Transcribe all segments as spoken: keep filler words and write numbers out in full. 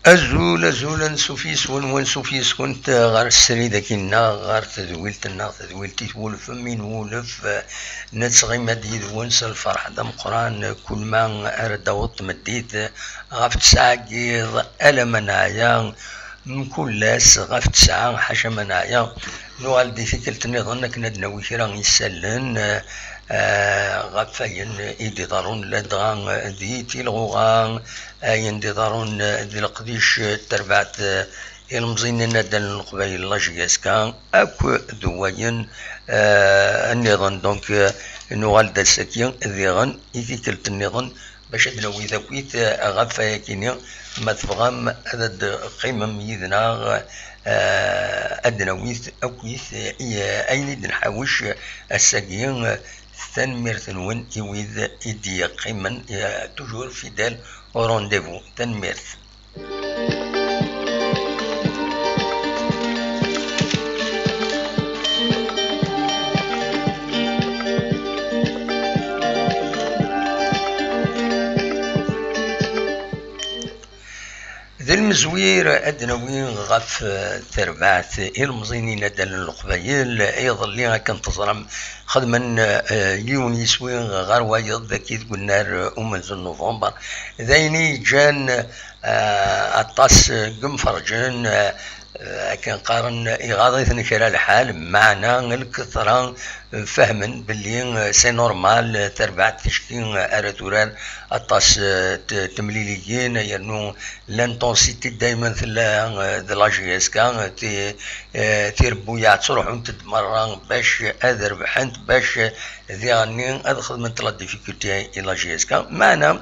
Azul, azul, ansuf yes-wen, wansuf yes-kent ɣer srid-agi-nneɣ, ɣer tedwilt-nneɣ, tedwilt i twulfem, i nwulef, eh, nettɣima-d yid-wen s lferḥ d ameqqran, kul ma ara d-taweḍ tmeddit, ɣef tesɛa n yiḍ, alamma neɛya, mkul ass ɣef tesɛa, ḥaca ma neɛya, nuɣal-d i tikkelt nniḍen akken ad d-nawi kra n yisallen, eh, eh, ɣef wayen i d-iḍerrun ladɣa di Tilɣuɣa, ayen d-iḍerrun di leqdic n terbaɛt, eh, ilemẓiyen n Inaddalen n Leqbayel, la J S K, akk d wayen, eh, nniḍen. Donc, eh, nuɣal-d ass-agi diɣen i tikkelt nniḍen bac ad d-nawi takit, eh, ɣef wayakini, ma tebɣam ad d-qqimem yid-neɣ, eh, ad d-nawi takit, eh, i, eh, ayen i d-nḥawec ass-agi, eh, tanemmirt-nwen i wid i d-yeqqimen, eh, toujours fidèles au rendez-vous. Tanemmirt. D lmezwir ad d-nawi ɣef, eh, terbaɛt ilemẓiyen n Inaddalen n Leqbayel. Iḍelli, akken teẓram, xedmen, eh, yiwen yiswi ɣer wayeḍ dagi deg unnar, eh, umenzu n Nuvember. D ayen i yeǧǧan, eh, aṭas n yimferǧen, eh, eh, akken qqaren, iɣaḍ-iten kra lḥal, meɛna lketra, eh, fehmen belli, eh, c'est normal, eh, terbaɛt ticki, eh, ara turar aṭas, eh, t-, temliliyin, yernu l'intensité daymen tella, eh, d la J S K, eh, ti-, eh, tirebbuyaɛ ttruḥunt-d merra bac ad rebḥent, bac, eh, diɣenni ad xedment la difficulté i la J S K. Meɛna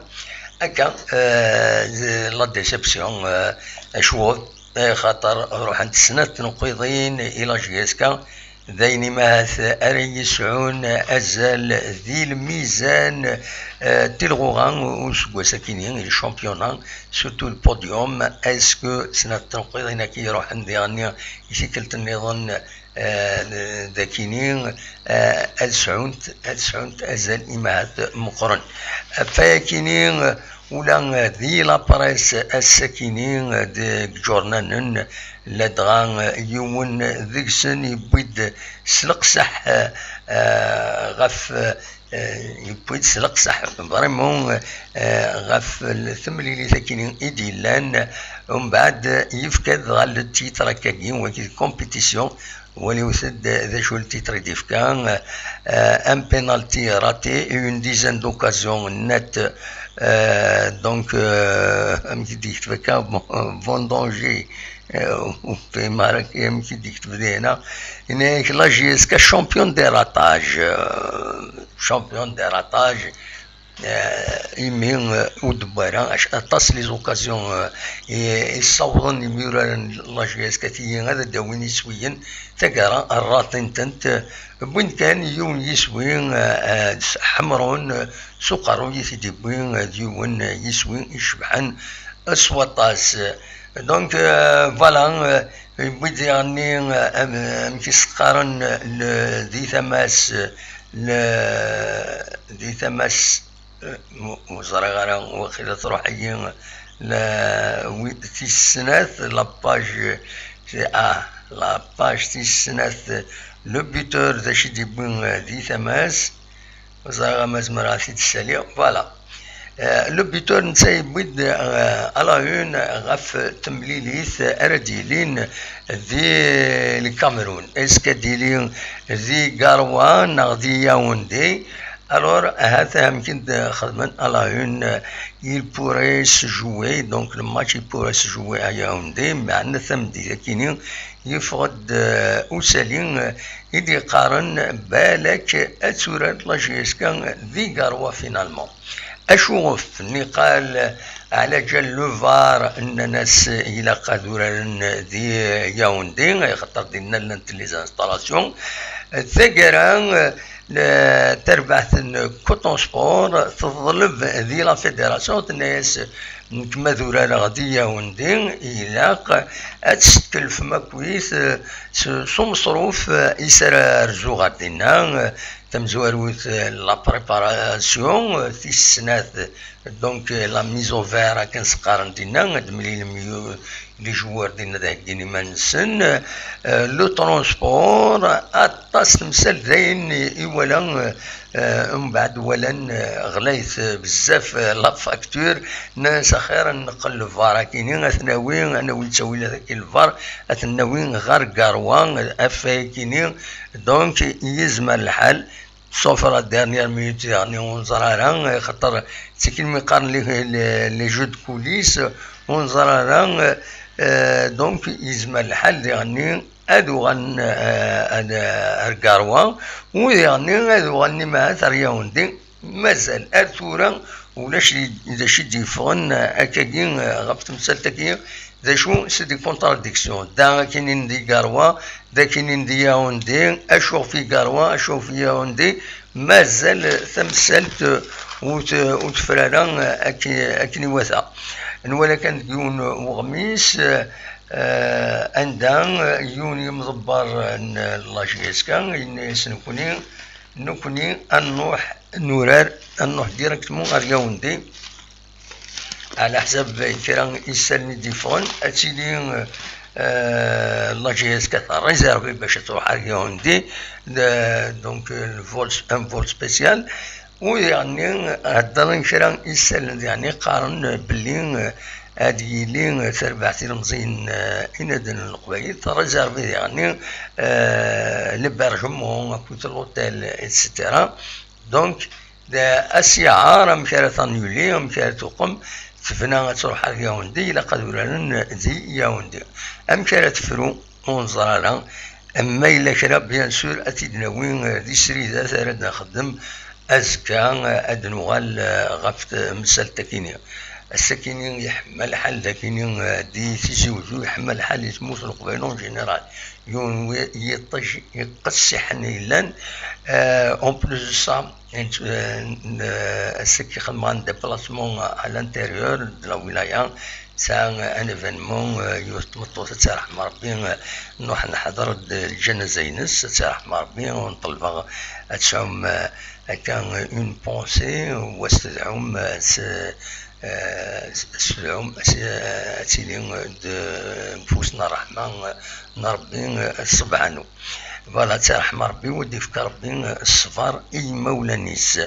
akka, eh, d la déception, eh, acwuḍ, eh, xaṭer ruḥent snat tneqqiḍin i la J S K, d ayen imahat ara yesɛun azal di lmizan, eh, n tilɣuɣa useggas-akini, le championnat, surtout le podium. Est-ce que snat tneqqiḍin-agi iruḥen diɣenni i tikkelt nniḍen, eh, d-, dagini, eh, ad sɛunt, ad sɛunt azal imahat meqqren? Ɣef wayakini, ula di la presse ass-akini, deg iǧurnanen, ladɣa yiwen deg-sen yewwi-d s leqseḥ, eh, ɣef, eh, yewwi-d s leqseḥ vraiment, eh, ɣef temlilit akini i d-yellan. Umbeɛd yefka-d ɣer le titre akkagi, wagi d compétition, waliwet-d d acu le titre i d-yefka, eh, un penalty raté et une dizaine d'occasions nettes, eh, donc, eh, amek i d-yekteb akka, vendanger, eh, ur fhimeɣ ara amek i d-yekteb dinna. Yenna-yak la J S K champion des ratages, eh, champion des ratages, eh, imi, eh, ur d-wwi ara ac-, aṭas les occasions, eh, i, i ssawḍen imyuraren n la J S K tigi ad d-awin iswiyen, taggara rratin-tent, eh, wwin kan yiwen yiswi, eh, eh, ḥemrun, eh, s uqerruy i t-id-iwwi, eh, d yiwen, eh, yiswi icebḥen s waṭas. Donc, eh, voilà, eh, yewwi-d diɣenni, eh, am-, amek i s-qqaren, eh, le, di tama-s, eh, le, di tama-s, eh, ur, ur ẓriɣ ara, waqila truḥ-iyi, la, wi-, tis snat, la page, c'est, ah, la page tis snat, le buteur d acu i d-yewwi, eh, di tama-s. Ẓriɣ ama zemreɣ ad t-id-ssaliɣ. Voilà. Euh, le buteur netta yewwi-d, euh, à la une ɣef temlilit ara d-yilin di le Cameroun. Est-ce que ad d-yili di Garoua neɣ di Yaoundé? Alors, ahat amek i d-xedmen à la une, euh, il pourrait se jouer, donc le match il pourrait se jouer à Yaoundé, meɛna tameddit-akini yeffeɣ-d, euh, usali, euh, i d-yeqqaren balak ad turar la J S K di Garoua finalement. Acuɣef? Niqal, ɛlaǧal le var nnan-as ilaq ad uraren di Yaoundé, axaṭer dinna llant les installations. Taggara, le, tarbaɛt n Coton Sport teḍleb di la fédération, tenna-yas Nekk ma d urareɣ di Yaoundé, ilaq ad tsetkelfem akkit, eh, s, s umeṣruf, eh, i s ara rzuɣ ɣer dinna, eh, tamezwarut, eh, la préparation, eh, tis snat, donc, eh, la mise au vert akken s-qqaren dinna, ad d-mlilem yu-, les joueurs dinna ad heggin iman-nsen, eh, le transport, aṭas temsal dayen i, i wala, eh, eh, mbeɛd walan, eh, ɣlayet, eh, bezzaf, eh, la facture, nnan-as axir ad neqqel lbar akini, ad t-nawi, ad nawi ttawilat akkin lbar, ad t-nawi ɣer Garoua, eh, afay akini, donc yezmer lḥal, sauf la dernière minute, yeɛni ur neẓri ara, eh, xaṭer d tikli mi qqaren les, les, les jeux de coulisses, ur neẓri ara, eh, eh, donc yezmer lḥal diɣenni, ad uɣalen, eh, ad, ar Garoua, u diɣenni ad uɣalen imahat ar Yaoundé. Mazal ar tura ulac di, d acu i d-yeffɣen, eh, akkagi, eh, ɣef temsalt-agi, d acu, c'est des contradictions. Da akinin di Garoua, da akinin di Yaoundé, acu ɣef i Garoua, acu ɣef Yaoundé, mazal tamsalt, eh, ur t-, ur tefri ara, eh, akken, akken iwata. Nwala kan deg yiwen uɣmis, eh, eh, anda, eh, yiwen yimḍebber n la J S K, yenna-yas, nekkni, nekkni ad nruḥ nurar, ad nruḥ directement ɣer Yaoundé, ɛla ḥsab kra isallen i d-yeffɣen, ad tili, eh, la J S K terréservé bac ad tṛuḥ ar Yaoundé, d-, donc, le vol, un vol spécial, u diɣenni heddren kra isallen, diɣenni qqaren belli, eh, ad yili, eh, tarbaɛt ilemẓiyen, eh, inaden n Leqbayel, terréservé diɣenni, eh, l'hébergement akked l'hôtel, et cetera. Donc, d asiɛar amek ara tanuli, amek ara tuqem, tebna ad truḥ ar Yaoundé, ilaq ad uraren di Yaoundé. Amek ara tefru, ur neẓri ara. Ma yella kra, bien sûr, ad t-id-nawi, eh, di sridat ara d-nxeddem azekka, eh, ad nuɣal, eh, ɣef temsalt-akini. Ass-akini yeḥma lḥal dakini, eh, di Tizi Uzzu, yeḥma lḥal di tmurt n Leqbayel en général. Yiwen wi-, yiṭij iqessiḥen yellan. Euh, en plus de ça, n-, euh, n-, euh, ass-agi xedmeɣ un déplacement à l'intérieur de la wilaya. Sɛiɣ un événement, euh, yiwet n tmeṭṭut, ad tt-iṛḥem Ṛebbi, euh, nruḥ neḥḍer-d lǧanaza-ines, ad tt-iṛḥem Ṛebbi, u nṭelbeɣ ad tesɛum, euh, akka, euh, une pensée, u ad s-tedɛum, euh, s-, eh, s-, s-, s-, ad tili, eh, deg ufus n ṛṛeḥma, eh, n Ṛebbi, eh, ṣṣbeḥ-inu. Voilà, ad tt-iṛḥem Ṛebbi, u ad d-ifk Ṛebbi, eh, ṣṣber i yimawlan-is.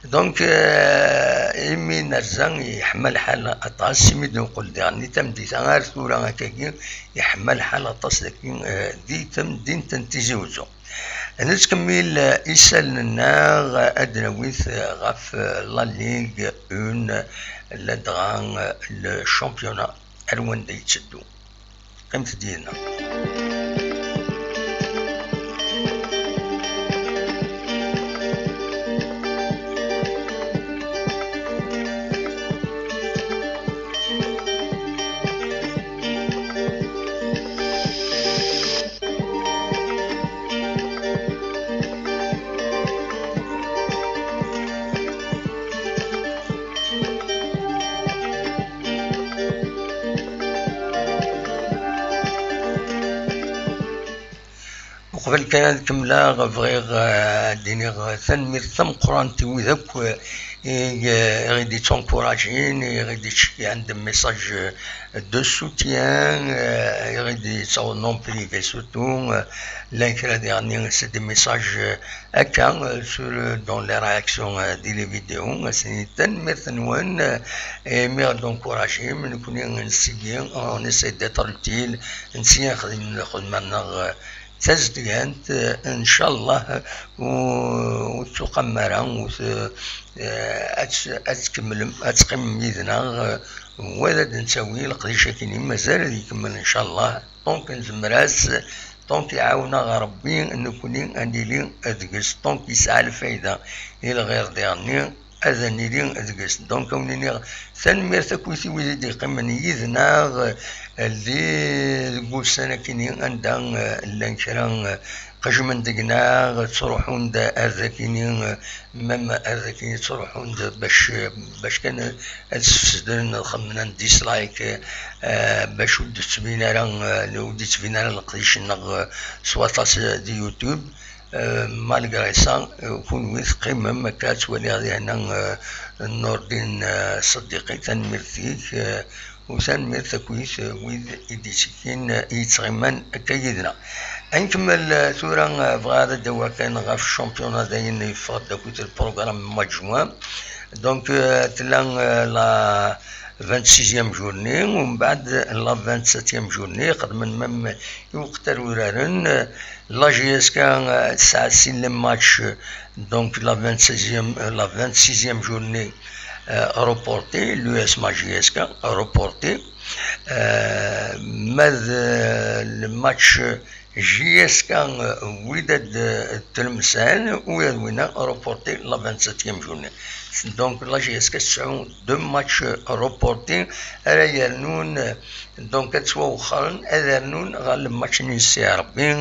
Donc, eh, imi nerza, yeḥma lḥal aṭas, imi d-neqqel diɣen i tameddit-a ar tura akkagi, yeḥma lḥal aṭas dagi, eh, di temdint n Tizi Uzzu. Nettkemmil isallen-nneɣ ad d-nawi ɣef la Ligue un, ladɣa le championnat ar wanda yetteddu. Qqimet-d yid-neɣ. Uqbel kan ad kemmleɣ, bɣiɣ, eh, ad d-iniɣ tanemmirt tameqqrant i wid akk, eh, i, eh, i ɣ-id-yettunkurajin, i ɣ-id-yettcekkɛen des messages, eh, de soutien, eh, i ɣ-id-yettawḍen en privé surtout, eh, llan kra diɣenni, c'est des messages, eh, akka, eh, sur, eh, dans les réactions, eh, di les vidéos, eh, c'est tanemmirt-nwen, eh, imi ɣ-d-tunkurajim, nekkni nessigi, on essaie d'être utile, nessigi nexdem lxedma-nneɣ, eh, d tazedgant, eh, ncallah, ur, ur tettuqamem ara, ur t-, eh, ad t-, ad tkemmlem, ad teqqimem yid-neɣ, eh, wa ad d-nettawi leqdic akkin mazal ad ikemmel ncallah, donc nezmer-as, donc iɛawen-aɣ Rebbi, nekkni ad nili deg-s, donc yesɛa lfayda i lɣir diɣenni, ad nili deg-s. Donc, ad wen-iniɣ tanemmirt akkit i wid i d-yeqqimen yid-neɣ, eh, di, deg ussan akini anda, eh, llan kra, eh, qejmen deg-neɣ, ttruḥun-d ar dakini, eh, même ar dakini ttruḥun-d bac, bac kan ad sfesden, ad xedmen un dislike, eh, bac ur d-tettbin ara, eh, ur d-yettbin ara leqdic-nneɣ, eh, s waṭas, eh, di YouTube. Eh, malgré ça, eh, kunwi teqqimem akka, ttwaliɣ dihna, eh, Nurdin, eh, Ṣeddiqi, tanemmirt-ik, eh, u tanemmirt akkit, eh, wid i d-ittekkin, eh, i yettɣiman akka yid-neɣ. Ad nkemmel, eh, tura, eh, bɣiɣ ad d-awiɣ kan ɣef championnat dayen yeffeɣ-d akkit le programme mois de juin. Donc, eh, tella, eh, la vingt-sixième journée, u mbeɛd la vingt-septième journée, xedmen même i weqt ara uraren. La J S K, euh, tesɛa sin les matchs, euh, donc la vingt-seizième, euh, la vingt-sixième journée, euh, reportée, l'U S M A J S K reportée. Euh, mais, euh, le match J S K, euh, Wydad, euh, Tlemcen, u Wydad winna reporté la vingt-septième journée. Donc la J S K tesɛa deux matchs reportés, ara yernun, donc ad ttwawexxren, ad rnun ɣer le match-nni n Si Rebbi,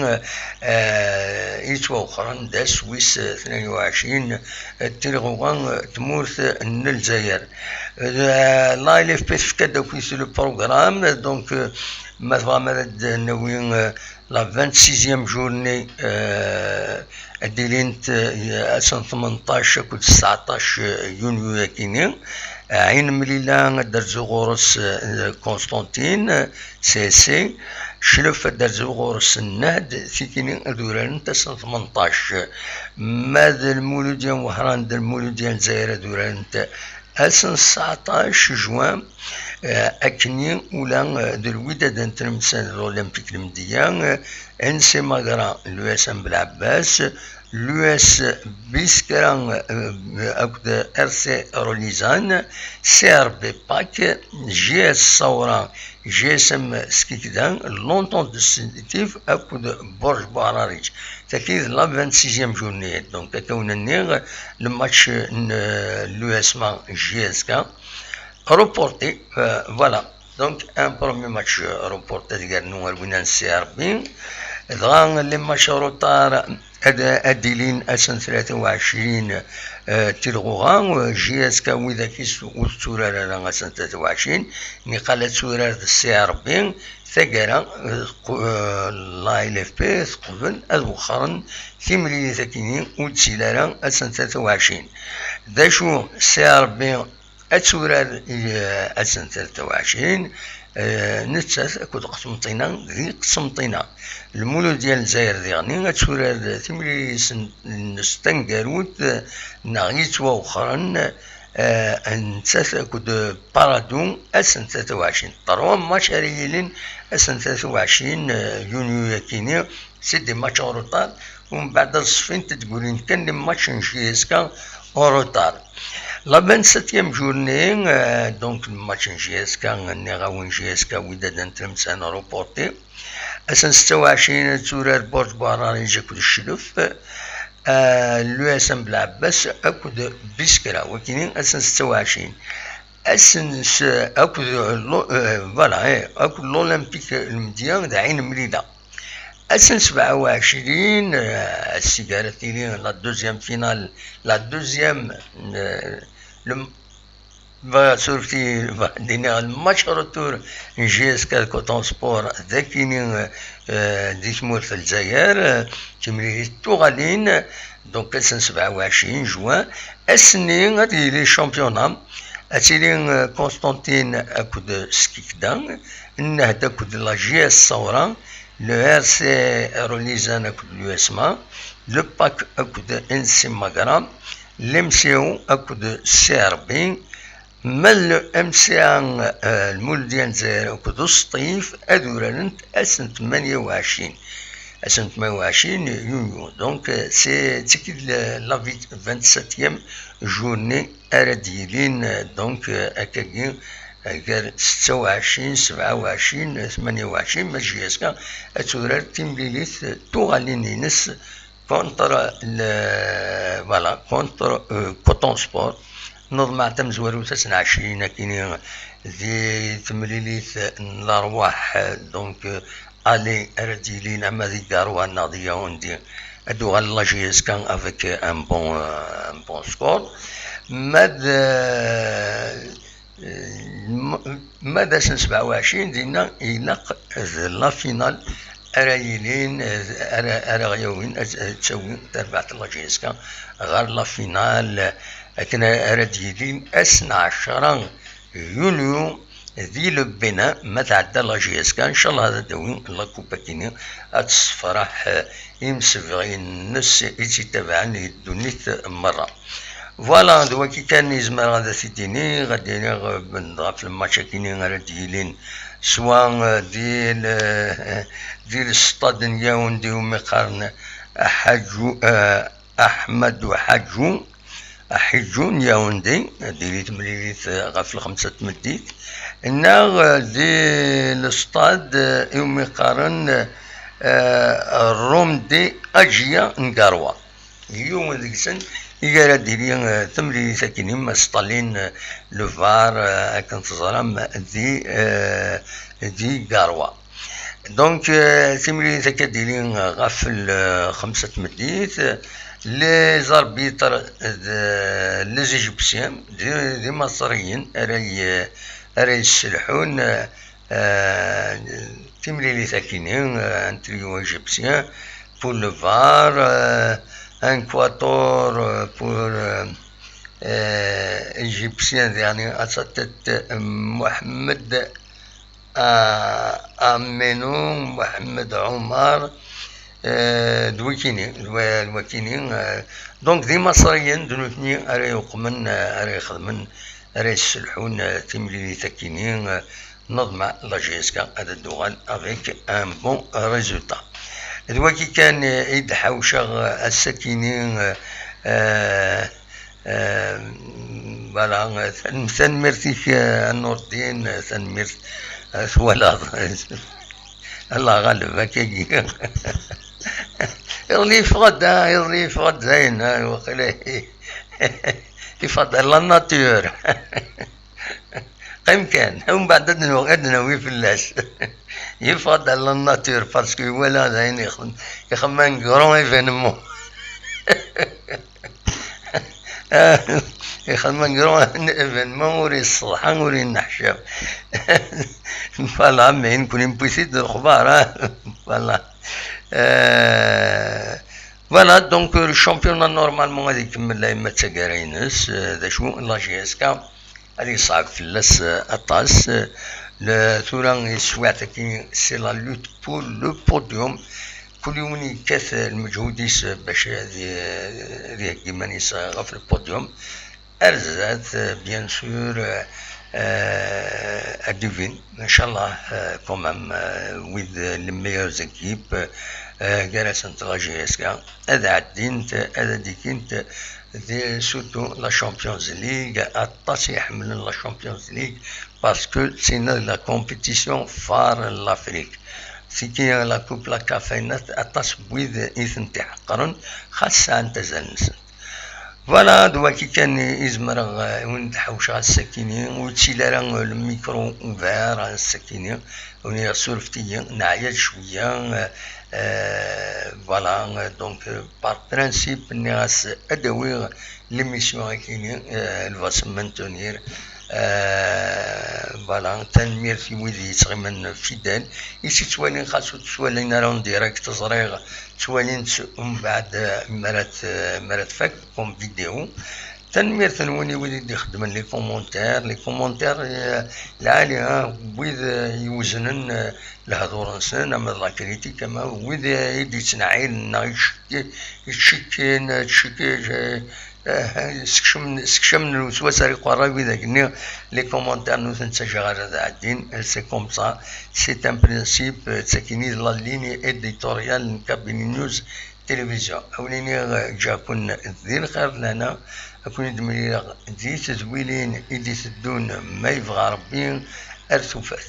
eh, yettwawexxren d ass wis tnayen u ɛecrin, eh, Tirɣuɣa, eh, tmurt n Lezzayer. Eh, la L F P tefka-d akkit le programme, donc, eh, ma tebɣam ad d-nawi, eh, la vingt-sixième journée, eh, ad d-ilint, eh, ass n tmenṭac akked tseɛṭac yunyu-akini. Ɛin Mlila ad d-terzu ɣur-s, eh, Constantine, eh, C S C. Clef ad d-terzu ɣur-s Nnehd, tikini ad urarent ass n tmenṭac. Ma d Lmuludya n Wehran d Lmuludya n Lezzayer ad urarent ass n tseɛṭac juin, eh, akkenni ula, eh, d Lwidad n Tlemsan d Olympique Lmedya, eh, N C Magra, l'U S M Belɛebbas, l'U S Biskra, eh, akked R C Rolizan, C R B Pak, J S Sawra, J S M Skikda, l'Entente de Sétif akked Borj Buɛrariǧ. Tagi d la vingt-sixième journée. Donc, akka wen-nniɣ, le match n, euh, l'U S M A J S K reporté, euh, voilà. Donc, un premier match, euh, reporté ad yernu ar winna n Si Rebbi. Dɣa, les matchs en retard, ad, ad d-ilin ass n tlata u ɛecrin, eh, Tirɣuɣa, eh, J S K widak is ur tetturar ara ass n tlata u ɛecrin, niqal ad turar d Si Rebbi, taggara, eh, qu-, eh, la L F P teqbel ad wexxren timlilit akini ur d-ttili ara ass n tlata u ɛecrin. D acu, Si Rebbi ad turar, eh, ass n tlata u ɛecrin, eh, nettat akked Qsenṭina di Qsenṭina. Lmuludya n Lezzayer diɣni ad turar timlilit-nnes taneggarut, eh, neɣ yettwawexxren, eh, nettat akked Paradou ass n tlata u ɛecrin. Trois matchs ara yilin ass n tlata u ɛecrin, eh, yunyu-akini, c'est des matchs en retard, u mbeɛd ad ṣfint ad d-gulin kan les matchs n J S K en retard. La vingt-septième journée, euh, donc le match n J S K, nniɣ-awen J S K Wydad n Tlemsan reporté. Ass n setta u ɛecrin ad turar Borj Buɛrariǧ akked Cclef, euh, l'U S M Belɛebbas akked Biskra, wakini ass n setta u ɛecrin. Ass n s-, akked lo-, euh, voilà, eh, akked l'Olympique Lmedya d Ɛin Mlila. Ass n sebɛa u ɛecrin, euh, ass-ig ara tili la deuxième finale, la deuxième, euh, le, va, surtout, va, d-iniɣ le match retour n J S K Coton Sport, d akini, euh, di tmurt n Lezzayer, euh, timlilit tuɣalin, donc ass n sebɛa u ɛecrin juin, ass-nni ad yili championnat, ad tili, euh, Constantine akked Skikda, Nnehd akked la J S Sawra, le R C Rolizan akked l'U S M A, le Pak akked N C Magra, l'M C O akked C R B, ma d le M C A, euh, Lmuludya n Lezzayer akked Usṭif ad urarent ass n tmanya u ɛecrin. Ass n tmanya u ɛecrin yunyu. Donc, euh, c'est, c'est qui le, la vi-, vingt-septième journée ara d-yilin, euh, donc, euh, akkagi, euh, gar setta u ɛecrin, sebɛa u ɛecrin, tmanya u ɛecrin, ma J S K ad turar timlilit, euh, tuɣalin-ines contre le, voilà, contre, euh, Coton Sport. Neḍmeɛ tamezwarut ass n ɛecrin akini di temlilit n lerwaḥ, donc, euh, aller ara d-yilin ama di Garoua neɣ di Yaoundé, ad d-uɣal la J S K avec un bon, euh, un bon score. Ma d, euh, Ma d ass n sebɛa u ɛecrin, dinna ilaq d la finale ara yilin, ara, ara ɣ-yawin ad, ad tawi tarbaɛt n la J S K ɣer la finale, akken ara d-yilin ass n ɛecra yunyu di le Bénin, ma tɛedda la J S K, ncallah ad d-tawi la coupe akini, ad tessefraḥ, eh, imsebɣi-nnes i tt-ittabaɛen di ddunit merra. Voilà, d waki kan i zemreɣ ad t-id-iniɣ, ad d-iniɣ, eh, ɣef lmatch akini ara d-yilin, swa, eh, di l-, di lestad n Yaoundé umi qqaren Aḥaǧu, eh, Aḥmadu Ḥaǧu, Aḥiǧu n Yaoundé, ad d-tili temlilit, eh, ɣef lxemsa n tmeddit, neɣ, eh, di lestad, eh, iwumi qqaren, eh, Romdé Adjia n Garoua. Yiwen deg-sen i ara d-tili, eh, temlilit akini, ma sṭalin, eh, le var, eh, akken teẓram, di, eh, di Garoua. Donc, eh, timlilit akka d-tili, eh, ɣef lxemsa n tmeddit, eh, les arbitres d les Égyptiens, d, d imaṣriyen ara y-, ara yesselḥun, eh, eh, timlilit akini, eh, un trio égyptien pour le var, eh, un quatuor, eh, pour, eh, eh, égyptien, يعني, à sa tête, eh, Mohamed, eh, Ameno, Mohamed Omar, eh, d wakini, d wa-, d wakini, eh, donc d imaṣriyen, d nutni ara yuqmen, eh, ara ixedmen, ara yesselḥun, eh, timlilit akini, eh, Neḍmeɛ la J S K ad d-tuɣal avec un bon résultat. D waki kan, eh, i d-ḥawceɣ, eh, ass-akini, eh, eh, eh, voilà, eh, tan-, tanemmirt-ik, eh, a Nurdin, eh, tanemmirt, eh, twalaḍ. Allah ɣaleb, akkagi. Iḍelli yeffeɣ-d, ah, iḍelli yeffeɣ-d dayen, ah, waqila yeffeɣ-d la nature. Qqim kan, umbeɛd ad n-, ad d-nawi fell-as. Yeffeɣ-d la nature, parce que iwala d ayen ixdem, ixdem un grand événement. Ixdem un grand événement, ur yesseḍḥa, ur yenneḥcam. Voilà, mais nekkni newwi-t-id lexbar, ah. Voilà. Euh, voilà, donc, euh, le championnat, normalement, ad ikemmel la yemma d taggara-ines, euh, d acu, la J S K, ad yeṣɛeb fell-as, euh, aṭas. Euh, le, tura, yeswiɛt-agi, c'est la lutte pour le podium. Kul yiwen yekkat, euh, lmeǧhud-is, euh, bac ad y-, ad iheggi iman-is, euh, ɣef le podium. Ar zdat, euh, bien sûr, euh, euh, ad d-ibin, inchallah, euh, quand même, euh, wid, euh, les meilleures équipes, euh, gar-asent la J S K, ad ɛeddint, ad d-ikkint, di, surtout la Champions League, aṭas i iḥemmlen la Champions League, parce que c'est la compétition phare n l'Afrique. C'est que la Coupe la CAF, aṭas n wid i tent-iḥeqqren, xas sɛant azal-nsent. Voilà, d waki kan i zemreɣ, eh, i wen-d-ḥawceɣ ass-akini, ur yettili ara, eh, le micro ouvert ass-akini, ur yeɣ surfet-iyi, neɛya-d cwiya, eh, eh, voilà, eh, donc, eh, par principe, nniɣ-as ad d-awiɣ l'émission akini, eh, elle va se maintenir, eh, voilà, tanemmirt i wid yettɣiman fidèle, i tt-ittwalin, xas ur tt-ttwalin ara en direct, ẓriɣ ttwalin-tt umbeɛd, eh, mi ara t-, mi ara tfak, comme vidéo. Tanemmirt-nwen i wid i d-ixeddmen les commentaires. Les commentaires, eh, lɛali, ah, wid, eh, iweznen, eh, lehdur-nsen, ama d la critique, ama wid, eh, i d-yettneɛɛilen neɣ yettcekki-, yettcekkin, eh, yettcekki-, eh, eh, sekcem-, sekcam-, sekcamen lewswas ar iqerra widak-nni, les commentaires ur ten-ttaǧǧaɣ ara ad ɛeddin. C'est comme ça, c'est un principe, eh, d takini d la ligne éditoriale n Kabyle News Télévision. A wen-iniɣ, eh, ǧǧiɣ-ken di lxir d lehna, a ken-id-mlileɣ di tedwilin i d-iteddun, ma yebɣa Rebbi, ar tufat.